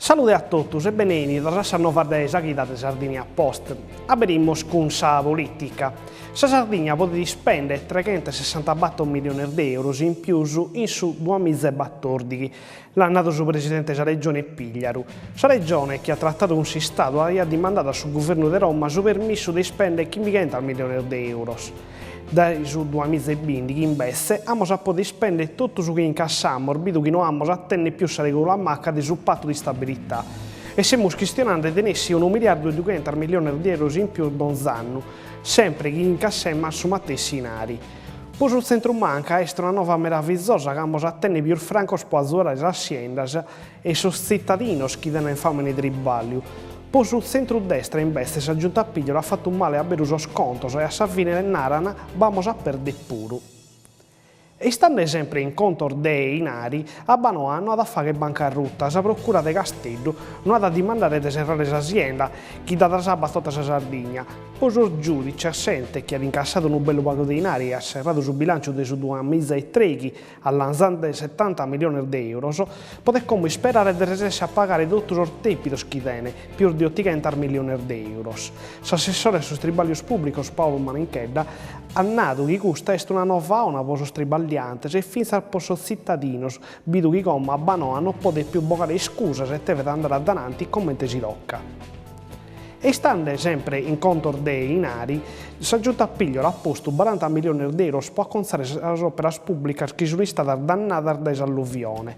Salude a totus e benenidos a sas novas de sa chida de Sardinia Post. Aberimus cun sa polìtica. Sa Sardigna podet ispèndere treghentosessantabator milliones de euros in pius in su duamizaebatòrdighi. L'at nadu su presidente 'e sa Regione Pigliaru. Sa Regione, chi at tratadu cun s'Istadu, aiat dimandadu a su Guvernu de Roma su permissu de ispèndere chimbighentas milliones de euros. Dae su duamizebìndighi, imbetze, amus a poder ispèndere totu su chi incassamos, bidu chi no amus a tènnere pius sa regula maca de su patu de istabilità. E semus chistionande de nessi unu miliardu e dughentas milliones de euros in pius donz'annu, sempre chi incassemas su matessi inari. Po su tzentru-manca est una nova meravizosa ca amus a tènnere pius francos po azuare sas siendas e sos tzitadinos chi tenen fàmene 'e tribàlliu. Po su tzentru-destra imbetzes sa Giunta Pigliaru at fatu male a beru sos contos e a sa fine naran b'amus a perder puru. E istande sempre in contos de inari, Abbanoa no at a fagher bancarruta, sa Procura de Casteddu no at a dimandare de serrare sa sienda chi dat s'abba a tota sa Sardigna. Po sos giudices s'ente chi at incassadu unu bellu pagu de inari e at serradu su bilanciu de su duamizaetreighi Allanzande setanta miliones de euros, podet como isperare de resesser a pagare totu sos dèpidos chi tenet, pius de otighentas miliones de euros. S'assessore a sos tribàllios pùblicos Paolo Maninchedda at nadu chi custa est una nova 'ona pro sos triballiantes e fintzas pro sos tzitadinos, bidu chi como Abbanoa non podet pius bogare iscusas e tevet andare a dananti comente si tocat. E istande sempre in contos de inari, sa Giunta Pigliaru at postu baranta miliones de euros po acontzare sas òperas pùblicas chi sunt istadas dannadas dae s'alluvione.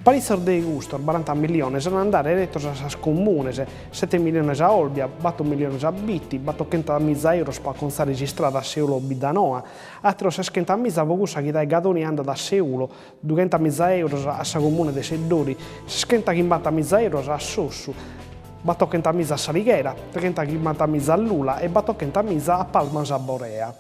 Paritzos de custos baranta miliones an a andare eretos a sas comunes, sete miliones a Olbia, bator miliones a Bitti, batochentas miza euros po acontzare s'istrada Seulo-Biddanoa, àteros seschentamiza po cussa chi dae Gadoni andat a Seulo, dughentamiza euros a sa comune de Seddori, seschentachimbantamiza euros a Sossu, batochentamiza a S'Alighera, treghentachimbantamiza a Lula e batochentamiza a Palmas Arborea.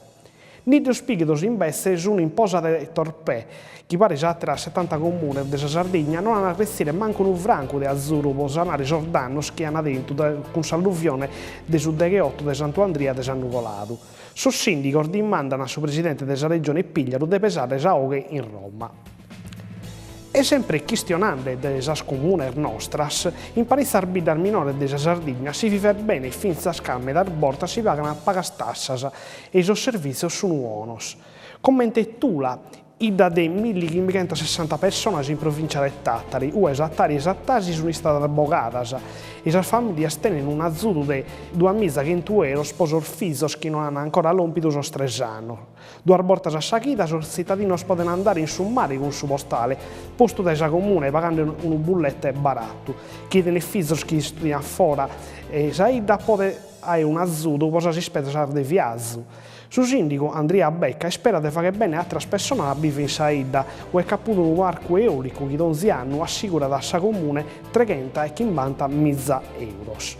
Niddos pìghidos imbetze sun in Posada e Torpè, chi paris a àteras setanta comunes de sa Sardigna no an a retzire mancu unu francu de azudu pro sanare sos dannos chi an tentu cun s'alluvione de su degheoto de Santu Andria de s'annu coladu. Sos sìndigos dimandan a su presidente de sa Regione Pigliaru de pesare sa 'oghe in Roma. E sempre chistionande de sas comunes nostras, in paritzas biddas minores de sa Sardigna si vivet bene fintzas ca medas bortas si pagan pagas tassas e sos servìtzios sun 'onos. Comente Tula, 'idda de millichimbichentasessanta pessonas in provìncia de Tàtari, ue sa Tari e sa Tasi sun istadas bogadas e sas famìlias tenen un'azudu de duamizaghentu euros pro sos fizos chi no an ancora lòmpidu sos tres annos. Duas bortas a sa chida sos tzitadinos poden andare in su mare cun su postale postu dae sa comuna pagande unu bullete baratu. Chie tenet fizos chi istudian fora 'e sa 'idda podet aer un'azudu pro sas ispesas de viazu. Su sìndigu Andria Becca isperat de fagher bènnere àteras pessonas a biver in sa 'idda, ue ch'at puru unu parcu eòlicu chi donzi annu assigurat a sa comune treghentachimbantamiza euros.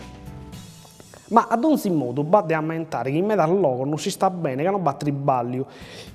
Ma a donzi modu b'at de ammentare chi in medas logos non s'istat bene ca non b'at tribàlliu.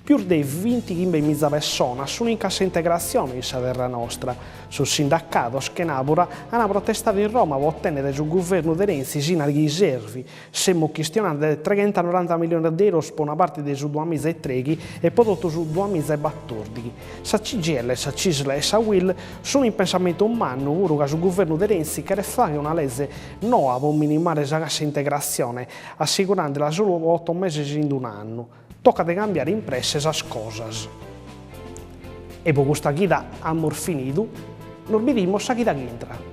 Pius de vintichimbemiza pessonas sun in cassa integratzione in sa terra nostra. Sos sindacados chenàbura an protestadu in Roma pro otènnere dae su guvernu de Renzi s'inari chi servit Semus chistionande de treghentanoranta milliones de euros po una parte de su duamizaetreighi e po totu su duamizaebatòrdighi. Sa CGIL, sa Cisl e sa Uil sun in pensamentu mannu puru ca su guvernu de Renzi cheret fagher una leze noa po minimare sa cassa integratzione, assegurandela solu po oto meses in un'annu. Tocat de cambiare in presse sas cosas. E po custa chida amus finidu, nos bidimus sa chida ch'intrat.